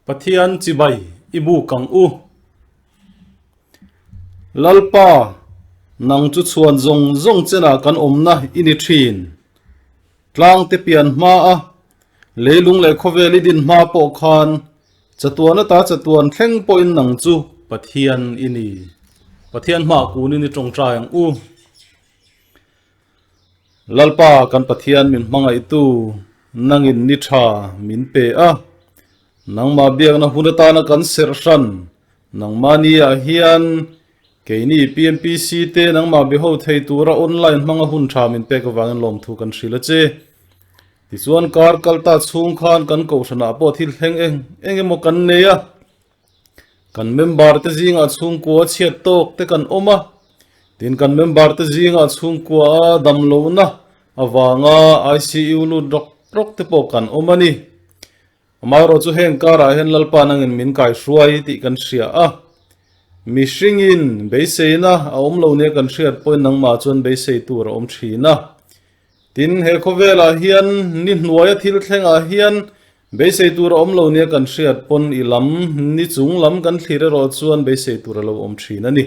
Pathian chibai i buk ang u. Lalpa, nang chu chhuan zawng zawng chenah kan awmna i ni thin. Tlangte pian hma a, leilung leh khawvel i din hma pawh khan chatuan ata chatuan thleng pawhin nang chu Pathian i ni. Pathian hmaah kunin i tawngtai ang u. Lalpa kan Pathian min hmangaihtu nangin ni tha min pe a, nangmah biakna hun atana kan serh hran nangmahni ah hian keini PMPC te nangmah be ho thei tura online hmanga hun tha min pek avangin lawmthu kan hrilh a che. Tichuan kar kalta chhung khan kan kohhranah pawh thil thleng eng eng emaw kan nei a. Kan member te zingah chhungkua chhiat tawk te kan awm a, tin kan member te zingah chhungkua a dam lohna avanga ICU lut rawk rawk te pawh kan awm a ni. Amaherawh chu heng karah hian Lalpa nangin min kaihruai tih kan hria a, mihringin beiseina a awm lo nia kan hriat pawhin nangmah chuan beisei tur a awm thin a. Tin, he khawvelah hian ni hnuaia thil thlengah hian beisei tur a awm lo nia kan hriat pawn i lam ni chung lam kan thlir erawh chuan beisei tur a lo awm thin a ni.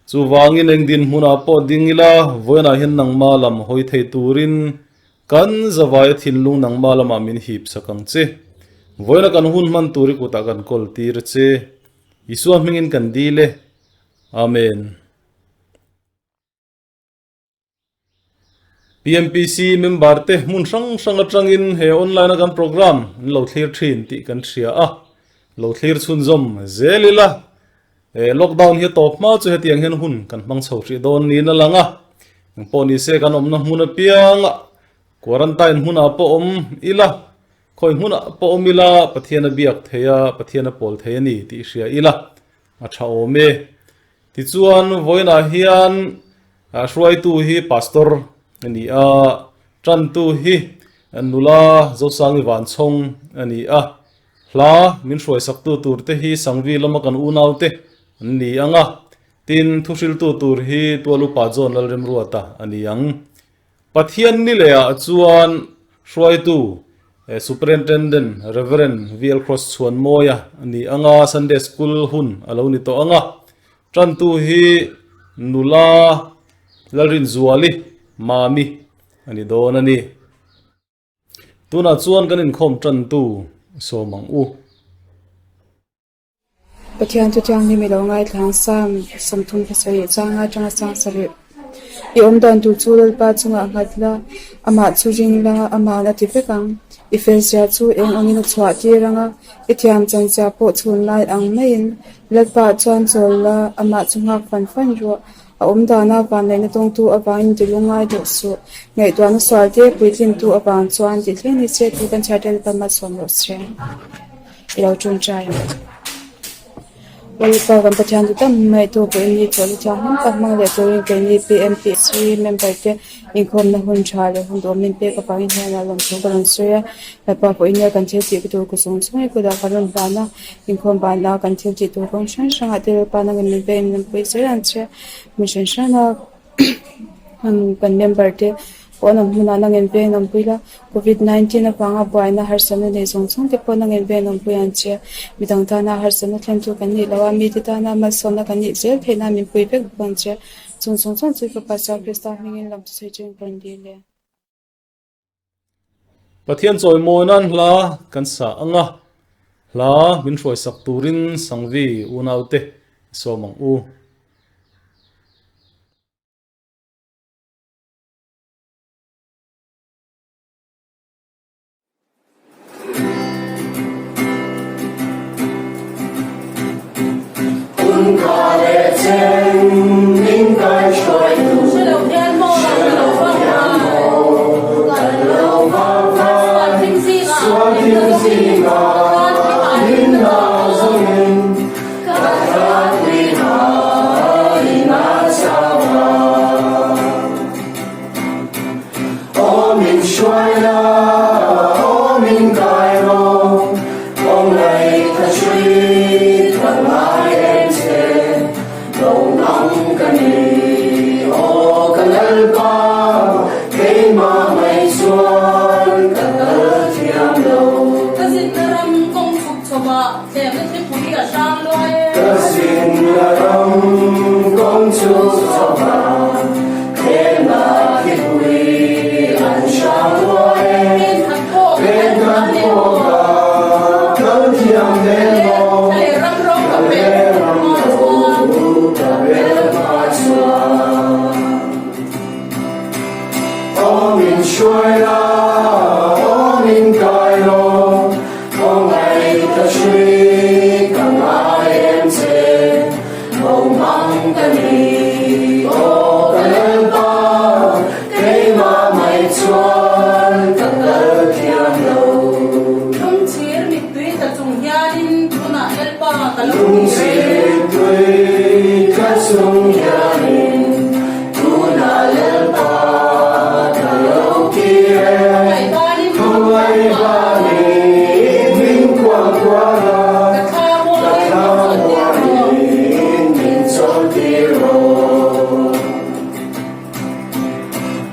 Chuvangin eng dinhmunah pawh ding ila, vawiinah hian nangma lam hawi thei turin kan zavaia thinlung nangma lamah min hip sak ang che. Vawiina kan hun hman tur i kutah kan kawl tir a che. Isua hmingin kan dil e. Amen. PMPC member te hmun hrang hrang atangin he online a kan program an lo thlir thin tih kan hria a, lo thlir chhunzawm zel ila. He lockdown hi a tawp hma chu hetiang hian hun kan hmang chho hrih dawn niin a lang a, engpawh ni se kan awmna hmun apianga quarantine hmunah pawh awm ila, khawi hmunah pawh awm ila Pathian a biak thei a, Pathian a pawl thei a ni tih hria ila a tha awm e. Tichuan, vawiinah hian hruaitu hi Pastor a ni a, tantu hi nula Zosangi Vanchhawng a ni a, hla min hruaisaktu turte hi Sangvi lama kan unaute an ni ang a, tin thuhriltu tur hi Tualupa John Lalremruata a ni ang. Pathian ni lehah chuan hruaitu Superintendent Rev. VL Cross Chhuanmawia a ni ang a, Sunday School hun a lo ni tawh ang a. Tantu hi nula Lalrinzuali Mami a ni dawn a ni. Tunah chuan kan inkhawm tantu sawm ang u. Pathian chu thianghlim i lo ngaithlang Psalm 37 changa atanga sang sarih. I awm dan tur chu Lalpa chungah nghat la, amah chu ring la, ama'n a ti vek ang. I felzia chu eng angin a chhuah tir ang a, i thiam chanzia pawh chhun lai ang maiin. Lalpa chuan chawl la, amah chu nghak fan fan rawh. A awm dana vanneihna tawngtu avangin ti lungngai deuh suh. Ngaihtuahna sual te puitlintu avang chuan tih thleng ni che thu kan chhiar te Lalpa malsawm rawh se. I lo ṭawngṭai ang. Lalpa kan Pathian chu tam mai tu pawhin ni chawl i thianghlim tak hmang leh turin keini PMPC member te inkhawmna hun ṭha leh hun duhawm min pek avangin hian a lawmthu ka rawn sawi a. Lalpa pawhin nia kan thil tih tur ku zawng zawng hi kutah kan rawn hlan a, inkhawm banah kan thil tih tur kawng hrang hrangah te Lalpa nangin min pek in min pui zel ang che. Mi hran hrana kan member te pawh an awm hunah nangin veng awmpui la, Covid 19 avanga buaina harsatna nei zawng zawng te pawh nangin veng awmpui ang che. Midang tana harsatna thlen chu kan nih lo a, mite tana malsawmna kan nih zel theih nan min pui vek bawk ang che. Chung zawng zawng chu Fapa Isua Krista hmingin lam thusawi chu in rawn dil e. Pathian chawimawi nan hla kan sa ang a, hla min hruaisak turin Sangvi unaute i sawm ang u. hruai la, aw min kai rawh, khawngaih ka hrui ka ngai em che, ho mang ka ni, aw ka Lalpa, keimah mai chuan ka kal thiam lo. Lungchhir mittui tla chung hianin tunah Lalpa ka lo ti Lungchhir mittui tla chung hianin Tunah Lalpa ka lo kir e, Khawngaih vanin min kuah kual a, Ka thlamuanin min chawlhtir rawh.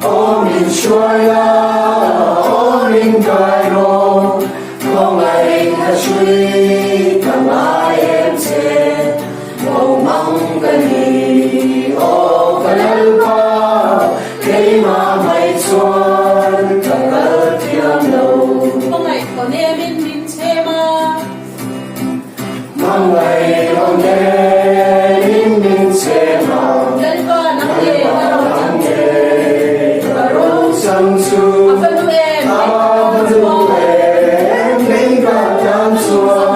Aw min hruai a, aw min kai rawh, Khawngaih ka hrui ka ngai em che. Aw mang ka ni, aw ka Lalpa, keimah mai chuan ka kal thiam lo. Hmangaih thaw nemin min chhem a. Hmangaih thaw nemin min chhem a. Lalpa nang nge ka ro chang chu. Ka ro chang chu. A va nu em, A va nu em, lei ka tan chuan.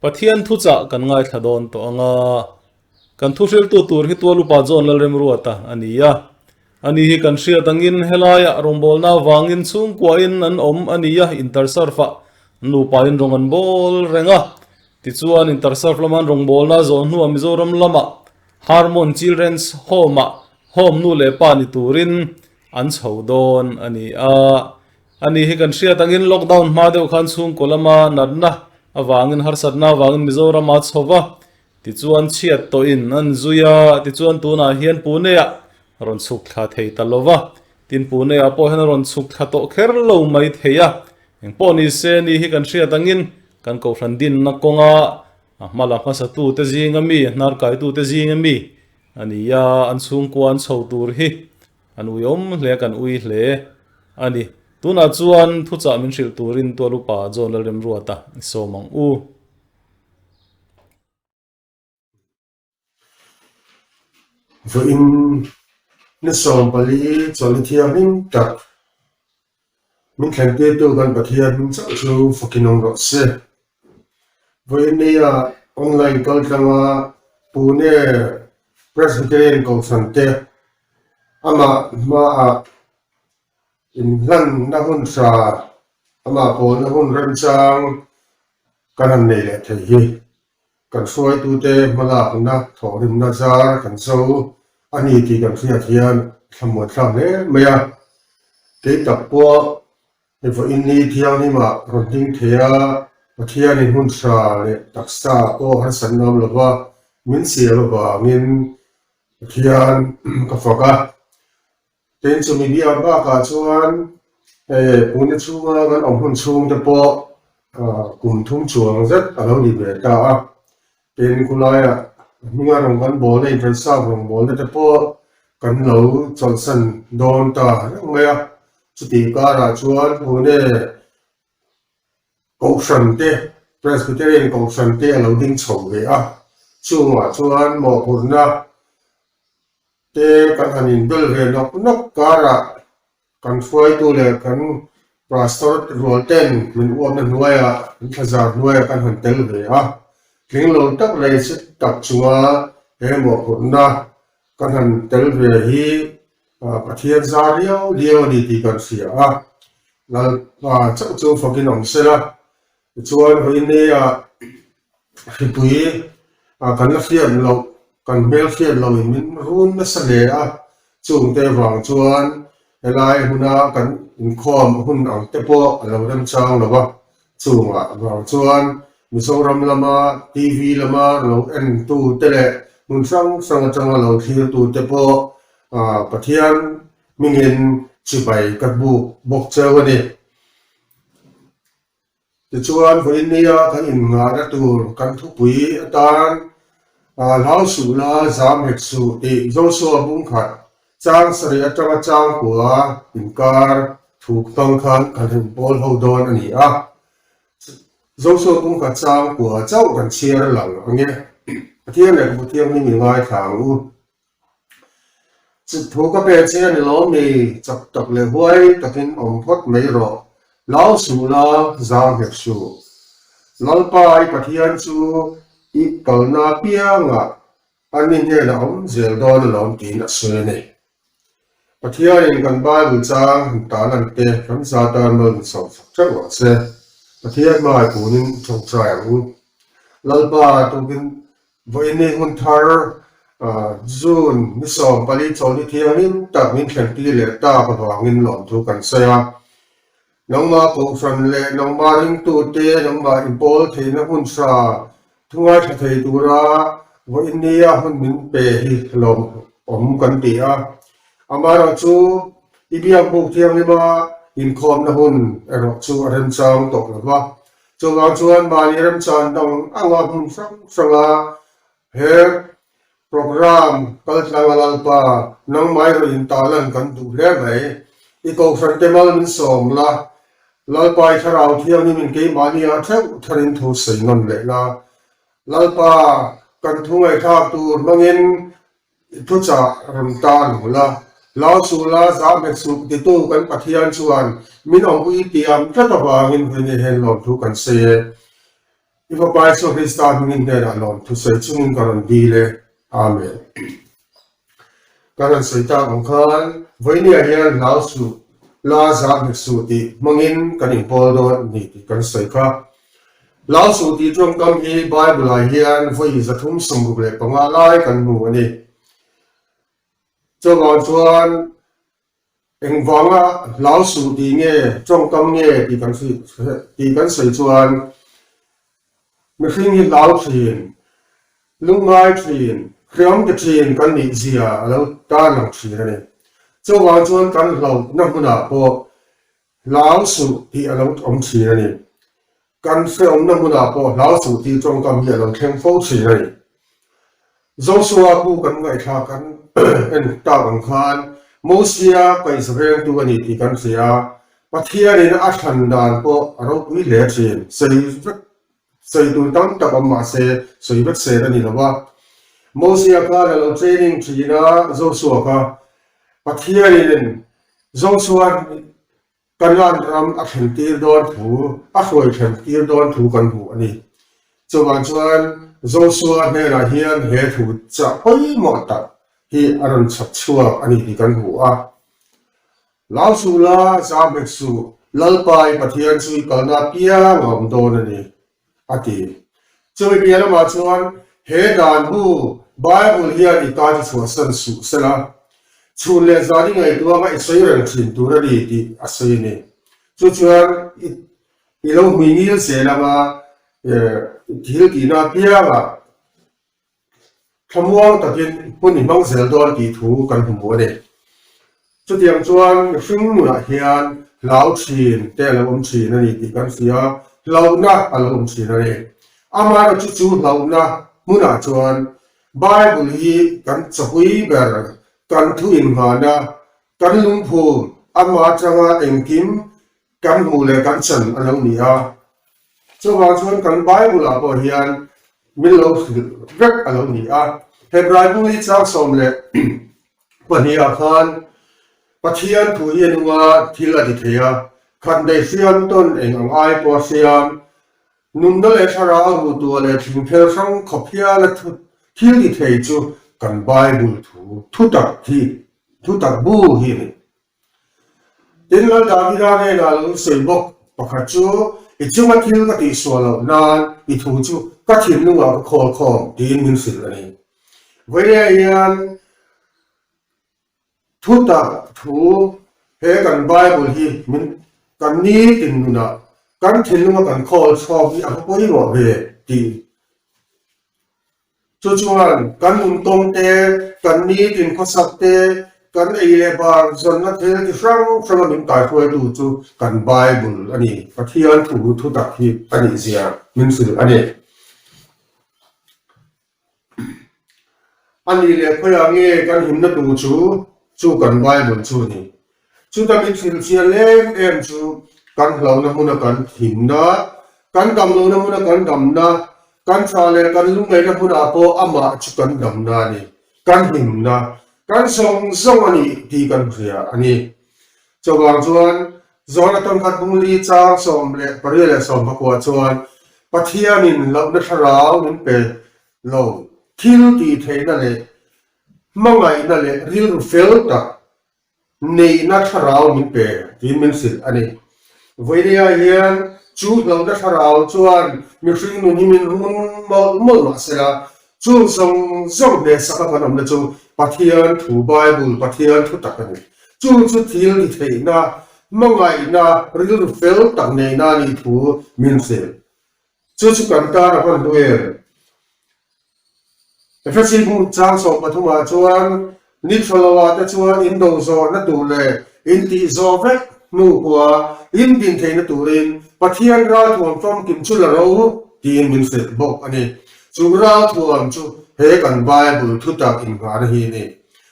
Pathian thuchah kan ngaithla dawn tawh ang a, kan thuhriltu tur hi Tualupa John Lalremruata a ni a. Ani hi kan hriat angin helaiah rawngbawlna avangin chhungkuain an awm a ni a, Interserve-ah nupain rawng an bawl reng a. Tichuan Interserve lama an rawngbawlna zawh hnuah Mizoram lamah Harmon Children's Home-ah home nu leh pa ni turin an chho dawn a ni a. Ani hi kan hriat angin lockdown hma deuh khan chhungkaw lama natna avangin harsatna avangin Mizoram a chho va, tichuan chhiat tawhin an zui a, tichuan tunah hian Pune-ah rawn chhuk thla thei ta lo va, tin Pune-ah pawh hian a rawn chhuk thla tawh kher lo mai thei a, engpawh ni se ni hi kan hriat angin kan kohhran dinna kawnga a hma la hmasatute zinga mi, hnarkaitute zinga mi a ni a, an chhungkua an chho tur hi An ui awm hle a, kan ui hle a ni. Tunah chuan thuchah min hrilh turin Tual Upa John Lalremruata i sawm ang u. Vawiin ni 14 chawlhni thianghlim tak min thlentirtu kan Pathian hming chauh chu fakin awm rawh se. Vawiin nia online kal tlanga Pune Presbyterian Kohhran te amah hmaah inhlanna hun tha, amah pawlna hun remchang kan han nei leh thei hi kan hruaitute hmalakna thawhrimna zar kan zo a ni tih kan hriat hian thlamuan thlak hle mai a. Kei tak pawh Hei vawiin ni thianghlimah rawn ding thei a, Pathianin hun hra leh taksa pawh harsatna awm lova min siam avangin Pathian ka fak a. Tin, chumi biak bakah chuan hei Pune chhunga kan awm hun chhungte pawh kum thum chuang zet a lo ni ve ta a. Tin, khulaiah hminga rawn kan bawlna inṭansap rawngbawlna te pawh kan lo chawlhsan dawn ta reng mai a. Chutih karah chuan Pune Kohhran te, Presbyterian Kohhran te a lo ding chho ve a, chungah chuan mawhphurhna te kan han inbel ve nawk nawk karah kan hruaitu leh kan Pastor rual ten min uapna hnuaiah, min thlazar hnuaiah kan han tel ve a, tling lo tak leh si tak chunga he mawhphurhna kan han tel ve hi Pathian zar liau liau a ni tih kan hria a, Lalpa chauh chu fakin awm se la, tichuan vawiin hripui kan la hriat loh, kan hmel hriat lohin min run nasa hle a, chungte vang chuan helai huna kan inkhawm hun ang te pawh a lo remchang lo va, chungah vang chuan Mizoram lama TV lama lo entute leh hmun hrang hrang atanga lo thlirtute pawh Pathian. hmingin chibai ka buk bawk cheu a ni. Tichuan, vawiin nia kan innghahna tur kan thupui atan hlau suh la, zam hek suh tih Joshua bungkhat chang sarih atanga chang kua inkar thu hmang khan kan inpawl ho dawn a ni a. Joshua bungkhat chang kua chauh kan chhiar lang ang e. Pathian lehkhabu thianghlim i ngaithla ang u. Thu ka pe che a ni lawm ni, chak tak leh huai takin awm phawt mai rawh, lau suh la, zang hek suh. Lalpa i Pathian chu i kalna apiangah a ni hnenah awm zel dawn alawm tiin a sawi a ni. Pathianin kan Bible chang han tan an te kan za tan mal min sawm sak theuh rawh se. Pathian hmai punin i tawngtai ang u. Lalpa tukin Vawiini hun thar June ni 14 chawlhni thianghlim tak min thlentir leh tak avangin lawmthu kan sawi a. Nangmah kohhran leh nangmah ringtute, nangmah inpawl theihna hmun hra thu ngaithla thei tura vawiinia hun min pe hi lawmawm kan ti a. Amaherawhchu, i biakbuk thianghlima inkhawmna hun erawh chu a remchang tawh lo va. Chuvang chuan mahni remchan dang anga hmun hrang hranga he programme kaltlang a Lalpa nangmah erawh in tarlan kan duh hle mai. I kohhran te mal min sawm la, Lalpa i thlarau thianghlim in keimahni ah theuh tharin thu sawi nawn leh la. Lalpa kan thu ngaihthlak tur hmangin I thuchah rawn ta lo la, hlau suh la, zah hmet suh titu kan Pathian chuan min awmpui tiam tlat avangin vawiin hian lawmthu kan sawi e. I Fapa Isua Krista hmingin hnenah lawmthu sawi chungin ka rawn dil e. Amen. Kan han sawi tak ang khan vawiin hian hlau suh la, zah hmet suh tih hmangin kan inpawl dawn a ni tih kan sawi kha. Hlau suh tih tawngkam hi Bible-ah hian vawi 365 lai kan hmu a ni. Chuvang chuan engvanga hlau suh tih nge tawngkam nge tih kan tih kan sawi chuan mihring hi hlau thin, lungngai thin, hriam ti thin kan nih zia a lo tarlang thin a ni. Chuvang chuan kan hlauhna hmunah pawh Hlau suh tih a lo awm thin a ni. Kan hreawmna hmunah pawh hlau suh tih tawngkam hi a lo thleng fo thin a ni. Joshua pu kan ngaihthlak kan en tak ang khan Mosia kaihza vengtu a ni tih kan hria a, Pathianin a thlan dan pawh a ropui hle thin. Sawi vek sawi tur tam tak awm mah se sawi vek ser a ni lo a. Mosia khan a lo training thin a, Joshua kha Pathianin Joshua Kanaan ram a thlen tir dawn thu, a hruai thlen tir dawn thu kan hmu a ni. Chuvang chuan Joshua hnenah hian he thu chah pawimawh tak hi a rawn chhak chhuak a ni tih kan hmu a. Lau suh la, zam hek suh, Lalpa i Pathian chu i kalna apiang a awm dawn a ni. A ti. Chumi piah lamah chuan he dan bu Bible hian i tan chhuahsan suh sela, chhun leh zan i ngaihtuanga i sawi reng thin tur a ni tih a sawi a ni. Chu chuan i i lo hmui ngil zel anga thil tihna apiangah Thlamuang takin hun i hmang zel dawn tih thu kan hmu a ni. Chutiang chuan mihring nunah hian hlau thin te a lo awm thin a ni tih kan hria, hlauhna a lo awm thin a ni. Amaherawhchu chu hlauhna hmunah chuan Bible hi kan chahui ber, kan thu inngahna, kan lungphum, amah atanga engkim Kan hmuh leh kan chan a lo ni a, chuvang chuan kan Bible-ah pawh hian min lo hrilh vek a lo ni a. Hebrai bu hi chang 12 ah khan Pathian thu hi a nung a, thil a ti thei a, khat nei hriam tawn eng ang ai pawh a hriam, nunna leh thlarau ruhtuah leh thingphel hrang khawp hian a thil ti thei chu kan Bible thu thutak hi thutak bu hi a ni. Tin, Lal Davida hnenah lo sawi bawk pakhat chu, I chunga thil ka tihsuah loh nan i thu chu ka thinlungah ka khawl khawm, tiin min hrilh a ni. Vawiah hian thutak thu he kan Bible hi min kan nitin nunah kan thinlunga kan khawl chhawk hi a va pawimawh ve tih Chu chuan kan nun tawng te, kan nitin khawsak te, kan ei leh bar zawnna thil chi hrang hranga min kaihruaitu chu kan Bible a ni, Pathian thu thutak hi a nih zia min hrilh a ni. A nih leh khawiah nge kan himna tur chu chu kan Bible chu a ni. Chuta min hrilh chian em em chu kan hlauhna hmuna kan himna, kan damlohna hmuna kan damna, kan tha leh kan lungngaihna hmunah pawh amah chu kan damna a ni, kan himna, kan zawng zawng a nih tih kan hria a ni. Chuvang chuan Zawhna tawngkhat bungli chang 18 leh 19 chuan Pathianin lohna thlarau min pe lo, thil tih theihna leh hmangaihna leh rilru fel tak neihna thlarau min pe tiin min hrilh a ni. Vawinia hian chu hlauhna thlarau chuan mihring nun hi min run mawlh mawlh mah sela, Chung zawng zawng hnehsak a kan awmna chu Pathian thu, Bible, Pathian thu tak a ni. Chung chu thil ti theihna, hmangaihna, rilru fel tak neihna a nih thu min hrilh. Chu chu kan tan a hman hnu em? Efesi bu chang 13 ah chuan Ni tha lo ah te chuan in do zawhna tur leh in tih zawh vek hnu kua in din theihna turin Pathian ralthuam famkim chu la ro tiin min hrilh bawk a ni. Chu ralthuam chu he kan Bible thutak innghahna hi a ni.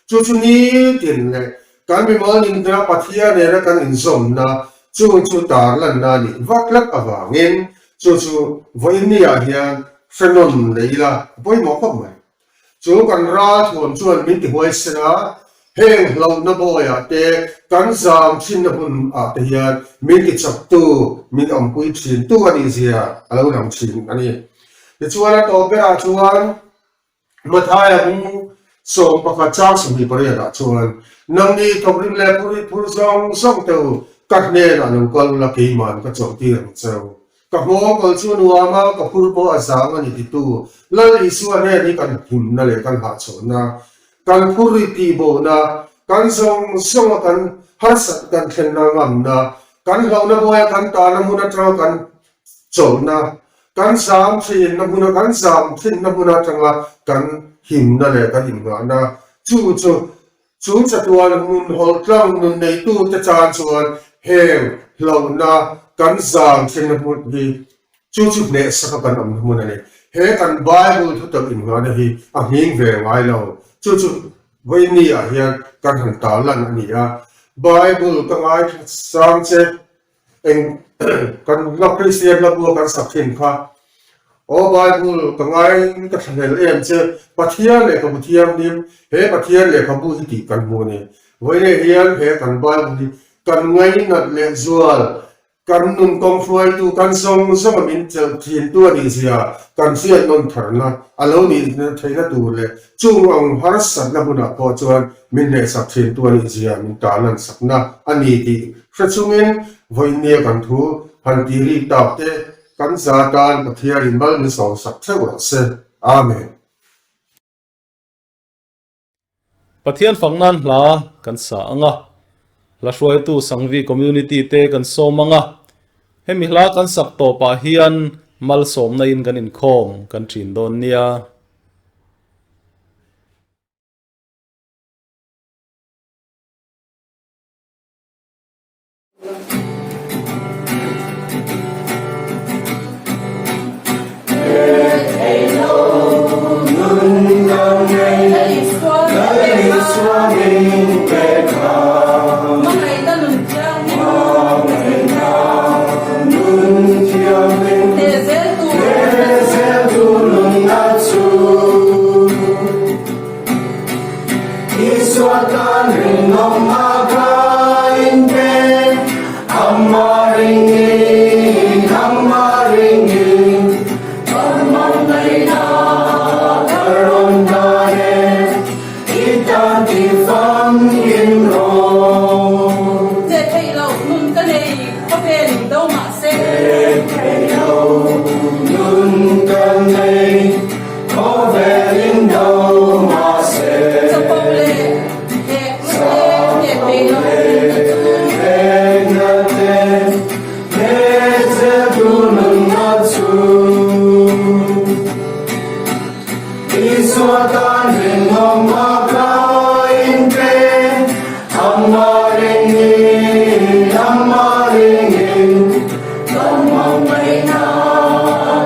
Chu chu nitin leh kan mimal nunna Pathian nena kan inzawmna chung chu tarlanna a nih vak hlak avangin chu chu vawiinniah hian hre nawn leh ila a pawimawh khawp mai. Chu kan ralthuam chuan min ti huaisen a, heng hlauhna bawiah te, kan zam thinna hun ah te hian min ti chaktu, min awmpui thin tu a nih zia a lo lang thin a ni. Tichuan a tawp berah chuan Mathaia bung 11 chang 28 ah chuan, Nangni thawkrim leh phur phur zawng zawng te u, ka hnenah lo kal ula keiman ka chawlhtir ang che u. Ka nghawng kal chu nuam a, ka phur pawh a zang a ni titu Lal Isua hnen hi kan himna leh kan hahchhawnna, kan phur ri tihbawhna, kan zawng zawnga kan harsat kan thlenna ngamna, kan hlauhna buaia kan tahna hmun atanga kan chawlhna, kan zam thinna hmuna kan zam thinna hmun atanga kan himna leh kan innghahna chu chu Chu chatuan hmun hawlh tlang nun neitute tan chuan heng hlauhna kan zang thlengna hmun hi chu chu hnehsaka kan awmna hmun a ni. He kan Bible thutak innghahna hi a nghing ve ngai lo. Chu chu vawiinni ah hian kan han tarlan a ni a. Bible ka ngaithla sang che. Eng kan la Kristian la bua kan sak thin kha. Aw Bible ka ngai ka thlahlel em che Pathian lehkhabu thianghlim he Pathian lehkhabu hi tih kan hmu a ni. Vawiin hian he kan Bible hi kan ngainat leh zual kan nun kawng hruaitu kan zawng zawnga min chelh thintu a nih zia kan hriat nawn tharna a lo nih theihna tur leh chung ang harsatna hunah pawh chuan min hnehsak thintu a nih zia min tarlan sakna a ni tih Hre chungin vawinia kan thu han ti rik tak te kan za tan Pathianin mal min sawmsak theuh rawh se. Amen. Pathian fak nan hla kan sa ang a, hla hruaitu Sangvi Community te kan sawm ang a, hemi hla kan sak tawpah hian malsawmna in kan inkhawm kan thin dawn nia. Amah ringin, amah ringin, Ka hmangaihna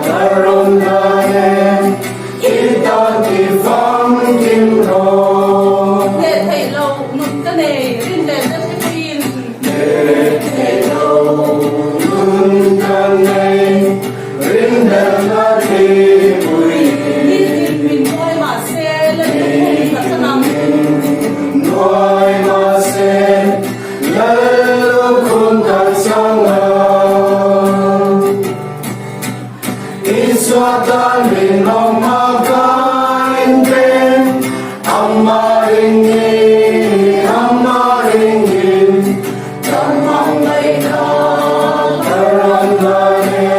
ka rawn hlan e, I tan ti famkim rawh. Hneh theih lo nun ka nei, rinhlelhna thlipuiin. Hneh theih lo nun ka nei, rinhlelhna thlipuiin. Nitin min nuai mahse, Lallukhum ka chang ang. Nuai mahse, Lallukhum ka chang ang. Isua tan rinawm a kain te, Amah ringin, Amah ringin, Ka hmangaihna ka rawn hlan e,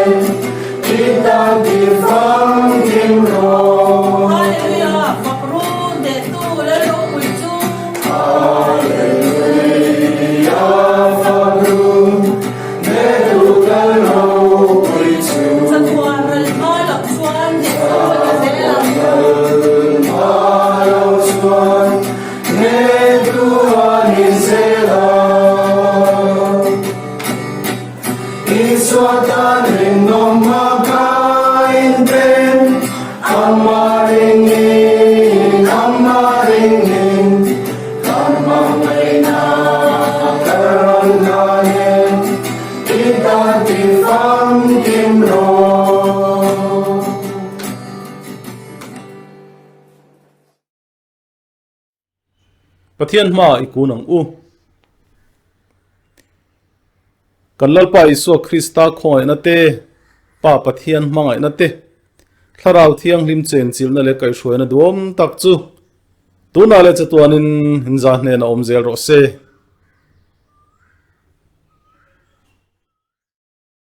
I tan ti famkim rawh. Hallelujah, fak run dehtu Lalropui chu. Hallelujah, fak run dehtu Lalropui chu. Chatuan ral hma loh chuan hnehtu a ni zel ang. Chatuan ral hma loh chuan hnehtu a ni zel ang. Isua tan rinawm a kain ten, Amah ringin, Amah ringin, Ka hmangaihna ka rawn hlan e, I tan ti famkim rawh. Pathian hma i kun ang u. Kan Lalpa Isua Krista khawngaihna te, Pa Pathian hmangaihna te, Thlarau Thianghlim chenchilhna leh kaihhruaina duhawm tak chu tunah leh chatuanin inza hnenah awm zel rawh se.